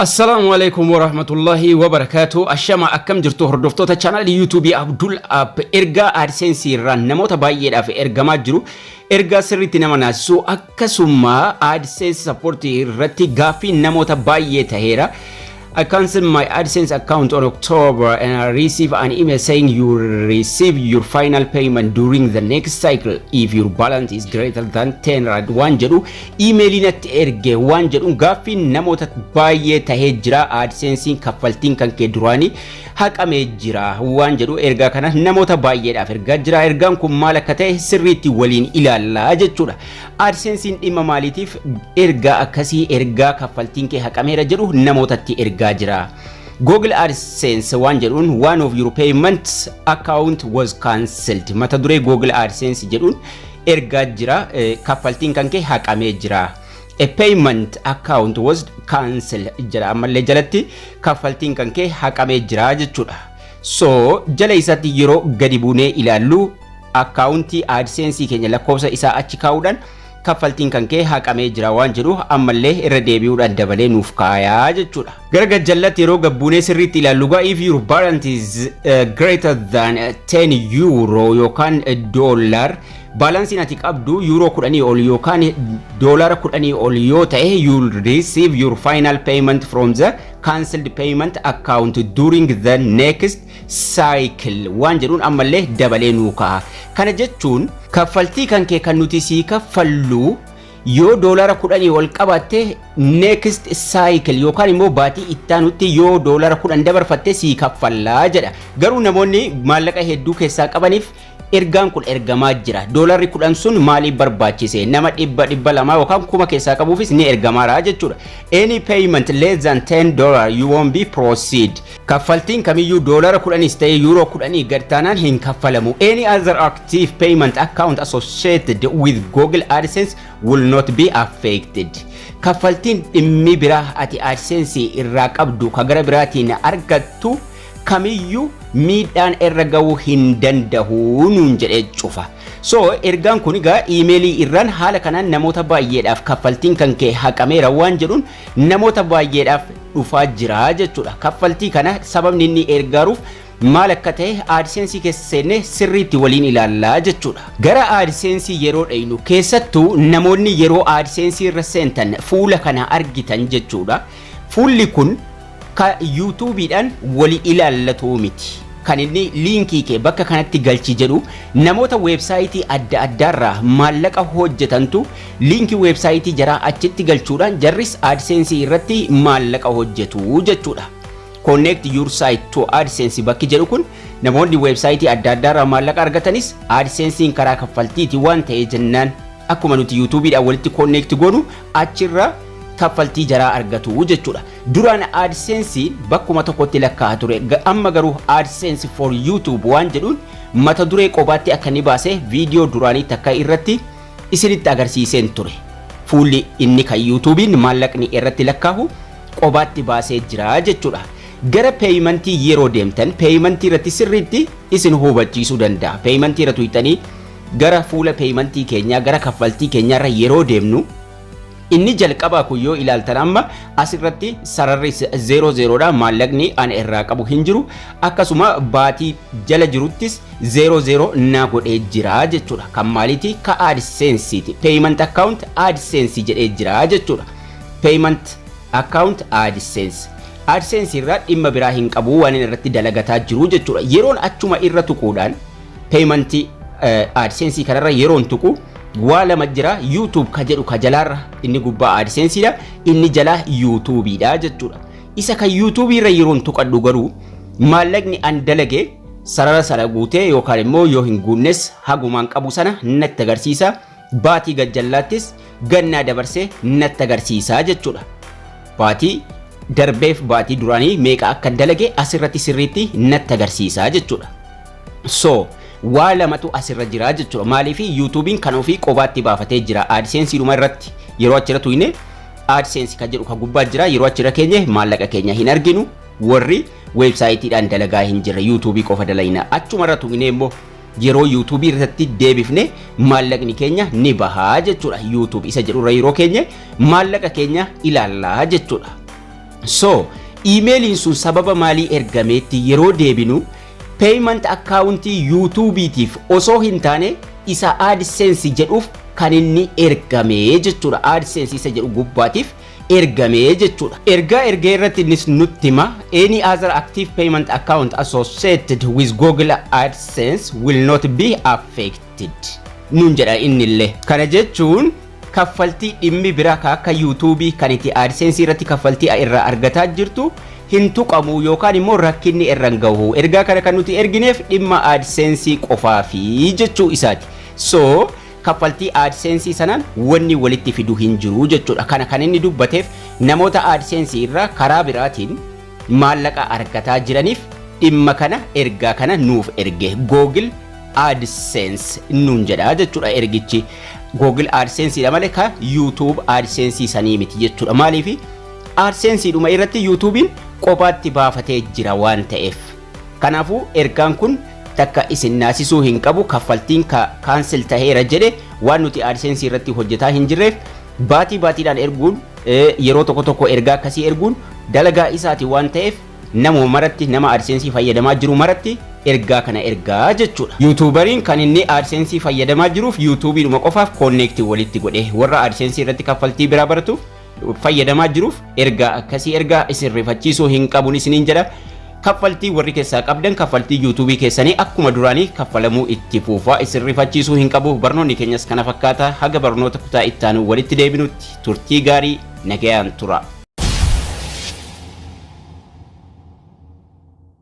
Assalaamu alaikum warahmatullahi wabarakaatu. Ashama, akkam jirtu hordoftoota chaanaalii YouTubeii Abdul App? Ergaa AdSense irraa namoota baay'eedhaaf ergamaa jiru. Ergaa sirriitti nama naasisu, akkasuma AdSense support irratti gaaffii namoota baay'ee taheera. I cancelled my AdSense account on October and I received an email saying you receive your final payment during the next cycle if your balance is greater than 10 rand waan jedhu iimeelii natti erge waan jedhuun gaaffii namoota baay'ee tahee jira. AdSensein kaffaltiin kan kee duraanii haqamee jira waan jedhu ergaa kana namoota baay'eedhaaf ergaa jira. Ergaan kun maal akka ta'e sirriitti waliin ilaallaa jechuudha. AdSensein dhimma maaliitiif ergaa akkasii, ergaa kaffaltiin kee haqameera jedhu namootatti ergaa jira? Google AdSense waan jedhuun "One of your payment account was cancelled" mata duree Google AdSense jedhuun ergaa jira, kaffaltiin kan kee haqamee jira. A payment account was cancelled jedha, ammallee jalatti kaffaltiin kan kee haqamee jira jechuudha. So jala isaatti yeroo gadi buunee ilaallu, akkaawuntii AdSense keenya lakkoofsa isaa achi kaa'uudhaan kaffaltiin kan kee haqamee jira waan jedhu ammallee irra deebi'uudhaan dabalee nuuf kaayaa jechuudha. Gara gajjallatti yeroo gabbuunee sirriitti ilaallu gaa, if your balance is greater than €10 yookaan dollar, balanceiin ati qabdu yuuroo 10 ol yookaan doolaara 10 ol yoo ta'e, you will receive your final payment from the cancelled payment account during the next cycle waan jedhuun ammallee dabalee nuu ka'a. Kana jechuun kaffaltii kan kee kan nuti sii kaffallu yoo doolaara 10 ol qabaatte, next cycle yookaan immoo baatii ittaanutti yoo doolaara 10 dabarfatte sii kaffallaa jedha. Garuu namoonni maallaqa hedduu keessaa qabaniif ergaan kun ergamaa jira. Doolarri 10 sun maaliif barbaachise? Nama 100, 200 yookaan 1000 keessaa qabuufis ni ergamaara jechuudha. Any payment less than $10 you won't be proceed. Kaffaltiin kamiyyuu doolara 10s ta'e yuuroo 10 gad taanaan hin kaffalamu. Any other active payment account associated with Google AdSense will not be affected. Kaffaltiin dhimmi biraa ati AdSense irraa qabdu ka gara biraatiin argattu kamiyyuu miidhaan irra gahuu hin danda'u nuun jedhee cufa. So ergaan kun egaa iimeelii irraan haala kanaan namoota baay'eedhaaf kaffaltiin kan kee haqameera waan jedhuun namoota baay'eedhaaf dhufaa jira jechuudha. Kaffaltii kana sababni inni ergaaruuf maal akka ta'e AdSense keessa seennee sirriitti waliin ilaallaa jechuudha. Gara AdSense yeroo dhaynu, keessattuu namoonni yeroo AdSense irra seentan fuula kana argitan jechuudha. Fuulli kun ka YouTubeiidhaan wali ilaallatu miti. Kan inni liinkii kee bakka kanatti galchi jedhu namoota weebsaayitii adda addaarraa maallaqa hojjetantu liinkii weebsaayitii jaraa achitti galchuudhaan jarris AdSense irratti maallaqa hojjetu jechuudha. "Connect your site to AdSense" bakki jedhu kun namoonni weebsaayitii adda addaarraa maallaqa argatanis AdSensein karaa kaffaltiiti waan ta'e jennaan, akkuma nuti YouTubeiidhaan walitti connect goonu achirra kaffaltii jaraa argatu jechuudha. Duraan AdSense bakkuma tokkotti lakkaa'aa ture. Amma garuu AdSense for YouTube waan jedhuun mata duree qobaatti akka inni baase viidiyoo duraanii takka irratti isinitti agarsiiseen ture. Fuulli inni kan YouTubeiin maallaqni irratti lakkaa'u qobaatti baasee jira jechuudha. Gara paymentii yeroo deemtan, paymentii irratti sirriitti isin hubachiisuu danda'a. Paymentii irra tuqxanii gara fuula paymentii keenyaa, gara kaffaltii keenyaarra yeroo deemnu, inni jalqabaa kun yoo ilaaltan amma asirratti sararri zero zerodha, maallaqni ani irraa qabu hin jiru. Akkasuma baatii jala jiruttis zero zero na godhee jira jechuudha. Kan maaliiti? Ka AdSenseiti. Payment account AdSense jedhee jira jechuudha. Payment account AdSense, AdSense irraa dhimma biraa hin qabu waan inni irratti dalagataa jiru jechuudha. Yeroon achuma irra tuquudhaan paymentii AdSense kanarra yeroon tuqu waa lama jira. YouTube ka jedhu ka jalaarra, inni gubbaa AdSenseidha, inni jalaa YouTubeidha jechuudha. Isa kan YouTube irra yeroon tuqadhu garuu maallaqni an dalage sarara sana guutee yookaan immoo yoo hin guunnes hagumaan qabu sana natti agarsiisa. Baatii gajjallaattis gannaa dabarsee natti agarsiisa jechuudha. Baatii darbeef baatii duraanii meeqa akka dalage asirratti sirriitti natti agarsiisa jechuudha. So waa lamatu asirra jira jechuudha. Maaliif? YouTubeiin kan ofii qobaatti baafatee jira. AdSense dhuma irratti yeroo achirra tuyne AdSense kan jedhu kan gubbaa jira. Yeroo achirra keenye maallaqa keenya hin arginu. Warri weebsaayitiidhaan dalagaa hin jirre YouTubeii qofa dalayna. Achumarra tuyne immoo yeroo YouTubeii irratti deebifne maallaqni keenya ni bahaa jechuudha. YouTube isa jedhurra yeroo keenye maallaqa keenya ilaallaa jechuudha. So iimeeliin sun sababa maalii ergameetti yeroo deebinu, payment accountii YouTubeiitiif osoo hin taane isa AdSense jedhuuf kan inni ergame jechuudha. AdSense isa jedhu gubbaatiif ergame jechuudha. Ergaa ergee irratti innis nutti hima: "Any other active payment account associated with Google AdSense will not be affected" nuun jedha innillee. Kana jechuun kaffaltii dhimmi biraa ka akka YouTubeii kan itti AdSense irratti kaffaltii irraa argataa jirtu hin tuqamu yookaan immoo rakkinni irra hin gahu. Ergaa kana kan nuti ergineef dhimma AdSense qofaafi jechuu isaati. So kaffaltii AdSense sanaan wanni walitti fidu hin jiru jechuudha. Kana kan inni dubbateef namoota AdSense irraa karaa biraatiin maallaqa argataa jiraniif dhimma kana ergaa kana nuuf erge. Google AdSense nuun jedha jechuudha ergichi. Google AdSense dha malee ka YouTube AdSense sanii miti jechuudha. Maaliif? AdSense dhuma irratti YouTubein kophaatti baafatee jira waan ta'eef. Kanaafuu ergaan kun takka isin naasisuu hin qabu. Kaffaltiin ka cancel taheera jedhe waan nuti AdSense irratti hojjetaa hin jirreef, baatii baatiidhaan erguun, yeroo tokko tokko ergaa akkasii erguun dalagaa isaati waan ta'eef, nama maratti, nama AdSense fayyadamaa jiru maratti ergaa kana ergaa jechuudha. YouTuberiin kan inni AdSense fayyadamaa jiruuf YouTubeidhuma qofaaf connect walitti godhe. Warra AdSense irratti kaffaltii biraa baratuuf fayyadamaa jiruuf ergaa akkasii ergaa isin rifachiisuu hin qabuun isiniin jedha. Kaffaltii warri keessaa qabdan kaffaltii YouTubeii keessanii akkuma duraanii kaffalamuu itti fuufaa, isin rifachiisuu hin qabu. Barnoonni keenyas kana fakkaata. Haga barnoota kutaa ittaanu walitti deebinutti turtii gaarii, nagayaan tura.